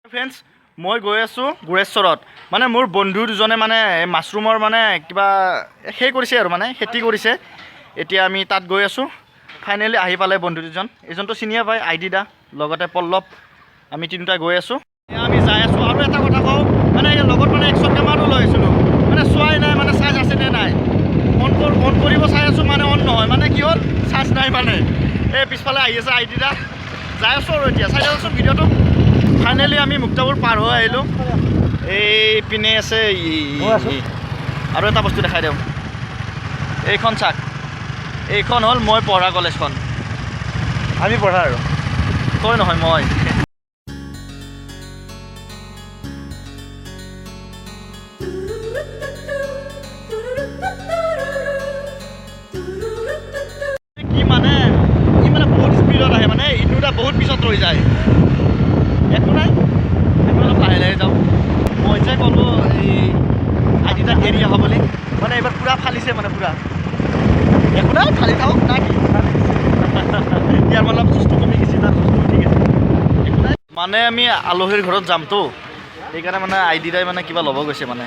Friends, মই গৈ আছোঁ গোৰেশ্বৰত। মানে মোৰ বন্ধু দুজনে মানে মাছৰুমৰ মানে কিবা সেই কৰিছে আৰু মানে খেতি কৰিছে। এতিয়া আমি তাত গৈ আছোঁ। ফাইনেলি আহি পালে বন্ধু দুজন। এজনটো চিনিয়ে পায়, আই ডি দা, লগতে পল্লৱ। আমি তিনিটা গৈ আছোঁ। এতিয়া আমি যাই আছোঁ। আৰু এটা কথা কওঁ, মানে লগত মানে একশ্যন কেমেৰাটো লৈ আহিছিলোঁ, মানে চোৱাই নাই মানে চাৰ্জ আছে নে নাই। অন কৰিব চাই আছোঁ, মানে অন নহয়। মানে কি হ'ল, চাৰ্জ নাই মানে। এই পিছফালে আহি আছে আই ডি দা। যাই আছোঁ আৰু এতিয়া চাই থাকোঁচোন ভিডিঅ'টো। ফাইনেলি আমি মুক্তাপুৰ পাৰ হৈ আহিলোঁ। এই পিনে আছে আৰু এটা বস্তু দেখাই দিওঁ। এইখন চাক, এইখন হ'ল মই পঢ়া কলেজখন। আমি পঢ়া আৰু তই নহয়, মই। কি মানে ই মানে বহুত স্পীডত আহে, মানে ইনুটা বহুত পিছত ৰৈ যায়। একো নাই, আমি অলপ লাহে লাহে যাওঁ। মই যে ক'লোঁ এই আইডিটাক এৰি অহা বুলি, মানে এইবাৰ পূৰা ফালিছে, মানে পূৰা। একো নাই, ফালি থাকক না কি। ইয়াৰ মানে অলপ জুচটো কমি গৈছে, তাৰ জুচটো উঠি গৈছে। একো নাই। মানে আমি আলহীৰ ঘৰত যামতো, সেইকাৰণে মানে আইডিটাই মানে কিবা ল'ব গৈছে মানে।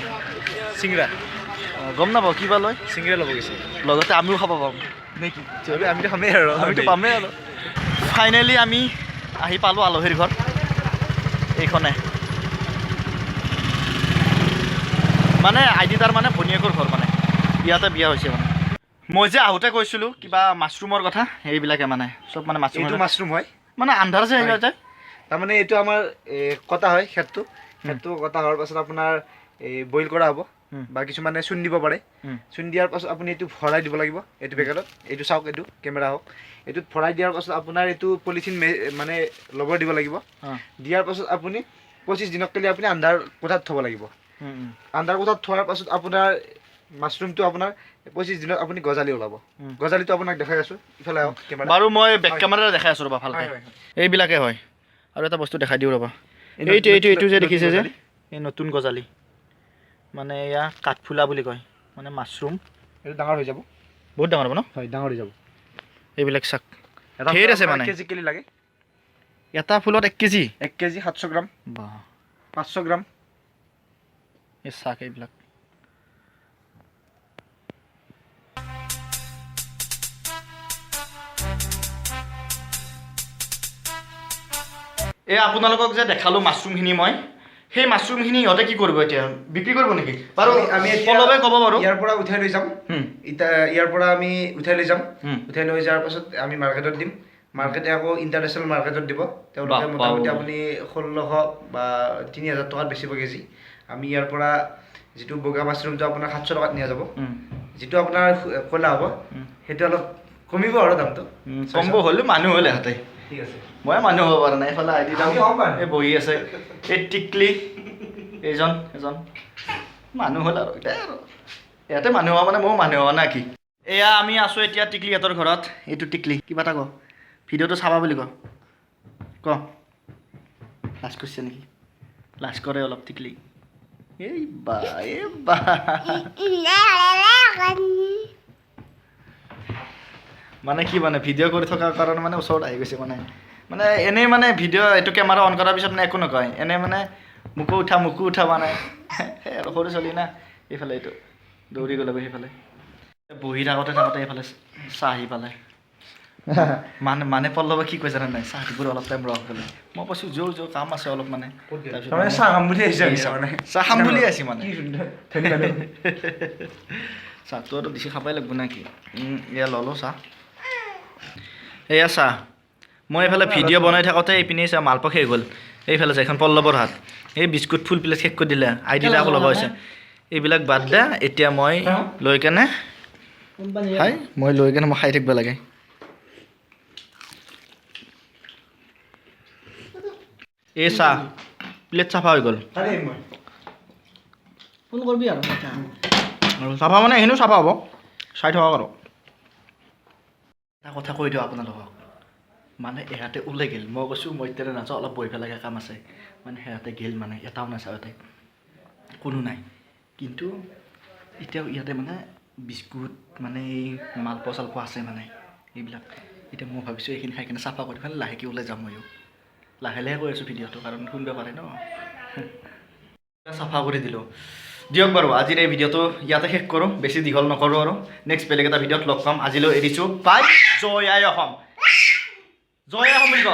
চিংৰা। অঁ, গম নাপাওঁ কিবা লয়। চিংৰা ল'ব গৈছে। লগতে আমিও খাব পাম নেকি? আমিতো খামেই আৰু। আমিতো পামেই আৰু। ফাইনেলি আমি আহি পালোঁ আলহীৰ ঘৰ। এইখনে মানে আইডি তাৰ মানে ভনীয়েকৰ ঘৰ, মানে ইয়াতে বিয়া হৈছে। মানে মই যে আহোঁতে কৈছিলোঁ কিবা মাছৰুমৰ কথা, সেইবিলাকে মানে চব মানে মাছৰুম। এইটো মাছৰুম হয়। মানে আন্ধাৰ যে হয়। যায়। তাৰমানে এইটো আমাৰ কটা হয় খেৰটো। খেৰটো কটা হোৱাৰ পাছত আপোনাৰ এই বইল কৰা হ'ব বা কিছুমানে চূণ দিব পাৰে। চূণ দিয়াৰ পাছত আপুনি এইটো ভৰাই দিব লাগিব এইটো পেকেটত। এইটো চাওক, এইটো কেমেৰা হওক, এইটোত ভৰাই দিয়াৰ পাছত আপোনাৰ এইটো পলিথিন মানে লবৰ দিব লাগিব। দিয়াৰ পাছত আপুনি 25 দিনক কেলি আপুনি আন্ধাৰ কোঠাত থ'ব লাগিব। আন্ধাৰ কোঠাত থোৱাৰ পাছত আপোনাৰ মাছৰুমটো আপোনাৰ 25 দিনত আপুনি গজালি ওলাব। গজালিটো আপোনাক দেখাই আছোঁ, ইফালে আহক কেমেৰা। বাৰু, মই বেক কেমেৰাৰে দেখাই আছোঁ, ৰ'বা ভালকৈ। হয়, হয়, হয়। এইবিলাকে হয়। আৰু এটা বস্তু দেখাই দিওঁ ৰ'বা। এই এইটো যে নতুন দেখিছে যে গজালি। এই নতুন গজালি, মানে এয়া কাঠফুলা বুলি কয়, মানে মাছৰুম। এইটো ডাঙৰ হৈ যাব। বহুত ডাঙৰ হ'ব ন? হয়, ডাঙৰ হৈ যাব। এইবিলাক চাক। এটা ধেৰ আছে আপোনাৰ মানে। কেজি কেলি লাগে। এটা ফুলত 1 কেজি? 1 কেজি 700 গ্ৰাম। বাহ। 500 গ্ৰাম। এই চাক এইবিলাক। এই আপোনালোকক যে দেখালোঁ মাছৰুমখিনি মই, সেই মাছৰুমখিনি ইহঁতে কি কৰিব এতিয়া? বিক্ৰী কৰিব নেকি বাৰু? আমি এতিয়া পল্লৱে ক'ব বাৰু। ইয়াৰ পৰা উঠাই লৈ যাম। এতিয়া ইয়াৰ পৰা আমি উঠাই লৈ যাম। উঠাই লৈ যোৱাৰ পাছত আমি মাৰ্কেটত দিম। মাৰ্কেটে আকৌ ইণ্টাৰনেশ্যনেল মাৰ্কেটত দিব তেওঁলোকে। বাপ্পা মোটামুটি ঐ। আপুনি 1600 বা 3000 টকাত বেচিব কেজি। আমি ইয়াৰ পৰা যিটো বগা মাছৰুমটো আপোনাৰ 700 টকাত নিয়া যাব। যিটো আপোনাৰ ক'লা হ'ব, সেইটো অলপ কমিব আৰু দামটো। কম্ব হ'লেও মানুহ হ'ল ইহঁতে। ঠিক আছে। মই মানুহ হ'ব পৰা নাই। এইফালে আইডি আমি হ'ম মানুহ। এই বহি আছে, এই টিকলি, এইজন এজন মানুহ হ'ল আৰু এতিয়া আৰু ইয়াতে মানুহ হোৱা মানে ময়ো মানুহ হোৱা না কি। এয়া আমি আছোঁ এতিয়া টিকলিহঁতৰ ঘৰত। এইটো টিকলি, কিবা এটা ক, ভিডিঅ'টো চাবা বুলি ক। ক। লাজ কৰিছে নেকি? লাজ কৰে অলপ টিকলি। এই বা, এই বা। মানে কি, মানে ভিডিঅ' কৰি থকাৰ কাৰণে মানে ওচৰত আহি গৈছে। মানে মানে এনেই মানে ভিডিঅ' এইটো কেমেৰা অন কৰাৰ পিছত মানে একো নকয়। এনেই মানে মোকো উঠা, মোকো উঠা, মানে সেই আৰু সৰু ছোৱালী না। এইফালে এইটো দৌৰি গ'ল সেইফালে। বহি থাকোঁতে থাকোঁতে এইফালে চাহ আহি পালে। মানে মানে পল্লৱে কি কৈছে জানে নাই? চাহ দিব অলপ টাইম ৰখ বোলে। মই কৈছোঁ যৌ যৌ, কাম আছে অলপ মানে। তাৰপিছত তাৰমানে চাহ খাম বুলি আহিছে আমি মানে। চাহ খাম বুলি আহিছে মানে। কি সুন্দৰ, ধনী মানুহ। চাহটো আৰু দিছে, খাবই লাগিব না কি। এয়া ল'লোঁ চাহ, এয়া চাহ। মই এইফালে ভিডিঅ' বনাই থাকোঁতে এইপিনে চাহ মালপোৱা শেষ হ'ল। এইফালে চাহ এখন পল্লৱৰ হাত। এই বিস্কুট ফুল প্লেট শেষ কৰি দিলে। আই দিলে, আকৌ ল'ব হৈছে। এইবিলাক বাদ দে, এতিয়া মই লৈ কেনে খাই, মই লৈ কেনে মই খাই থাকিব লাগে। এই চাহ প্লেট চাফা হৈ গ'ল। কালি আহিম মই। ফোন কৰবি আৰু। আৰু চাফা মানে এইখিনিও চাফা হ'ব, চাই থাকক। আৰু এটা কথা কৈ দিওঁ আপোনালোকক, মানে এহঁতে ওলাই গ'ল। মই কৈছোঁ মই এতিয়া নাযাওঁ, অলপ বহি পেলাই কাম আছে। মানে সিহঁতে গ'ল, মানে এটাও নাচাওঁ ইয়াতে কোনো নাই। কিন্তু এতিয়াও ইয়াতে মানে বিস্কুট, মানে এই মালপোৱা চালপোৱা আছে, মানে এইবিলাক। এতিয়া মই ভাবিছোঁ এইখিনি খাই কিনে চাফা কৰি পেলাই লাহেকৈ ওলাই যাম ময়ো। লাহে লাহে কৈ আছোঁ ভিডিঅ'টো, কাৰণ শুনিব পাৰে ন। চাফা কৰি দিলোঁ। দিয়ক বাৰু, আজিৰ এই ভিডিঅ'টো ইয়াতে শেষ কৰোঁ, বেছি দীঘল নকৰোঁ আৰু। নেক্সট বেলেগ এটা ভিডিঅ'ত লগ পাম। আজিলৈ এৰিছোঁ, বাই। জয় আই অসম, জয় আই অসম বুলি ক।